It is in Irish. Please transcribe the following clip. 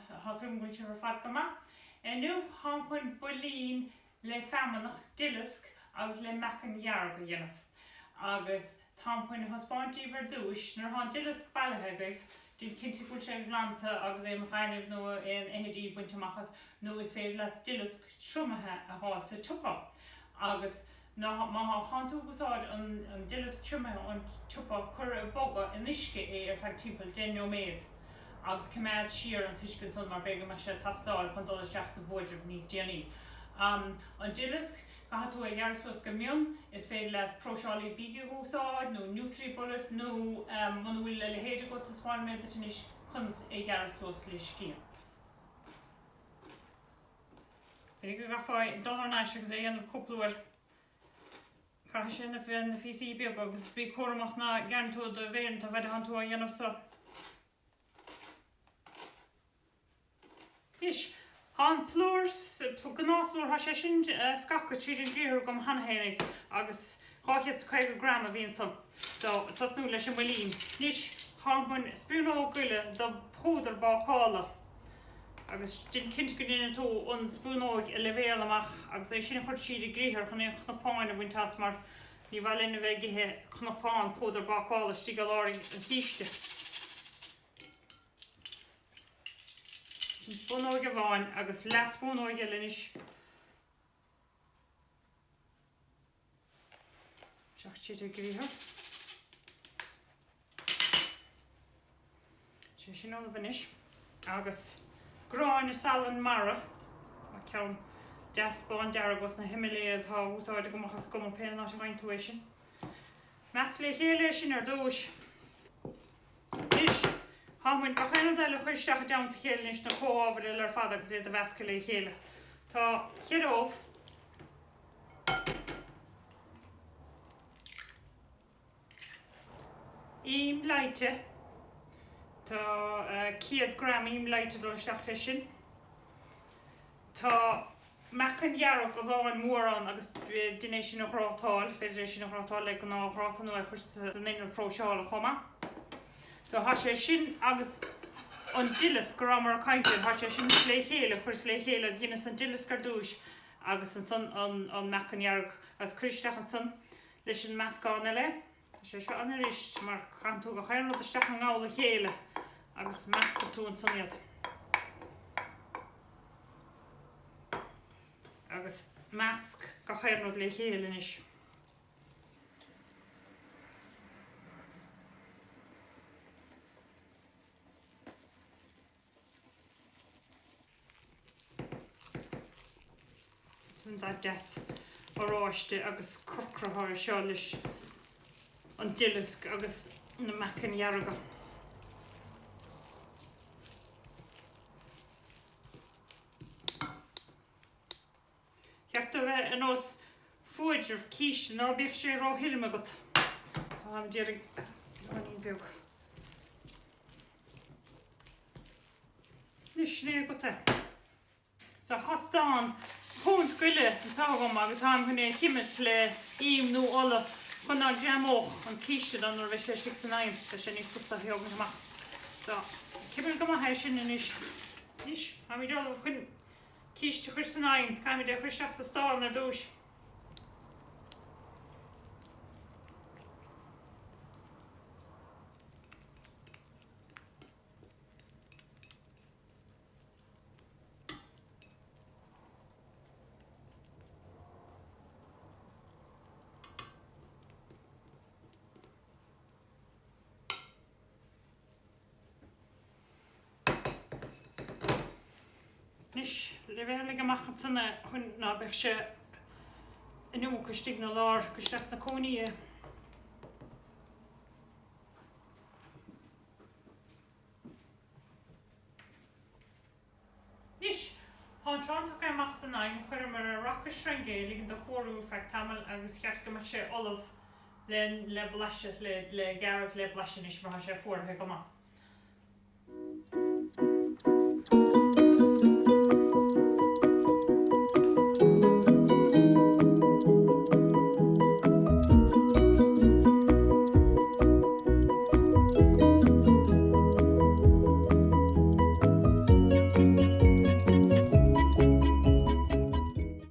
Tá súil agam go bhfuil sibh ar fad go maith. Inniu táim chun builín le feamnach, duileasc agus le meacan dhearg a dhéanamh. Agus táim chun a thaispeáint daoibh ar dtúis, nuair atá an duileasc bailithe agaibh, déan cinnte go bhfuil sé glanta agus aon ghaineamh nó aon fheithidí bainte amach as, nó is féidir leat duileasc triomaithe a fháil sa tsiopa. Agus ná má thánn tú ag úsáid an duileasc triomaithe ón tsiopa, cuir ag bogadh in uisce é ar feadh timpeall 10 nóiméad agus coimeád siar an t-uisce ansan mar b'fhéidir go mbeidh sé ag teastáil chun dul isteach sa bhuaidreamh níos déanaí. An duileasc, caithfidh tú é a ghearradh suas go mion, is féidir leat próiseálaí bídh a úsáid nó Nutribullet nó muna bhfuil a leithéid agat taispeánfaidh mé duit anois conas é a ghearradh suas le scian. B'fhéidir go gcaithfeá dul thar n-ais agus é a dhéanamh cúpla uair. Caithfidh sé na bheith ina phíosaí beaga agus bí cúramach ná gearrann tú do mhéar an fhad atánn tú á dhéanamh so. Anois, tá an plúr, gnáthphlúr, tá sé sin scagtha tríd an gcriathar agam cheana fhéinig agus 250 gram a bhí ansan. So, tosnú leis an mbuilín. Anois, táim chun spúnóg goile de phúdar bácála. Agus déan cinnte go ndéanann tú an spúnóig a leibhéal amach agus é sin a chur tríd an gcriathar chun aon chnapáin a bhaint as mar ní mhaith linn a bheith ag ithe cnapán púdar bácála istigh i lár an chíste. Sin spúnóig amháin agus leathspúnóig eile anois. Isteach tríd an gcriathar. Sé sin ullamh anois. Agus gráinne salann mara, tá ceann deas bándearg os na Himalayas á úsáid agam ach is cuma pé áit a bhfaigheann tú é sin. Measc le chéile é sin ar dtúis. Anois, tá muid gach aon rud eile a chur isteach i dteannta a chéile anois, na comhábhair eile ar fad agus iad a mheascadh le chéile. Tá cheithre ubh. Im leáite. Tá 100 gram im leáite ag dul isteach leis sin. Tá meacan dhearg amháin mór ann agus déan é sin a ghrátáil, is féidir é sin a ghrátáil le gnáthghráta nó é a chur san inneall phróiseála chomh maith. So tá sé sin agus an duileasc go rabhamar ag caint air, tá sé sin le chéile, chuireas le chéile, dheineas an duileasc ar dtúis agus ansan an meacan dhearg agus cuir isteach ansan leis an meascán eile é. Tá sé seo an-fhuirist mar caitheann tú gach aon rud isteach i ngabhal a chéile agus meascann tú ansan iad. Agus measc gach aon rud le chéile anois. An dath deas oráiste agus corcra atá air seo leis an duileasc agus na meacain dhearga. Cheart dó bheith ar nós fuaidreamh císte, ná bíodh sé ró-thirim agat. Táim d'iarraidh beagáinín beag. Anois, sin é agat é. So tá stán punt goile anseo agam agus táim chun é a chimilt le im nó ola chun ná greamódh an císte dom nuair a bheidh sé istigh san oigheann. Tá sé níos fusa a thógaint amach. So, cimil go maith é sin anois. Anois, táimid ullamh chun císte a chur san oigheann. Caithfimid é a chur isteach sa stán ar dtúis. Anois, leibhéalaigh amach ansan é chun ná beadh sé an iomarca istigh 'na lár, cuir isteach sna cúinní é. Anois, tá an t-arán tagtha amach as an oigheann, chuireamar ar raca sreinge é, ligean dó fuarú ar feadh tamaill agus cheart go mbeadh sé ullamh le blaiseadh, le gearradh agus le blaiseadh anois mar tá sé fuaraithe go maith.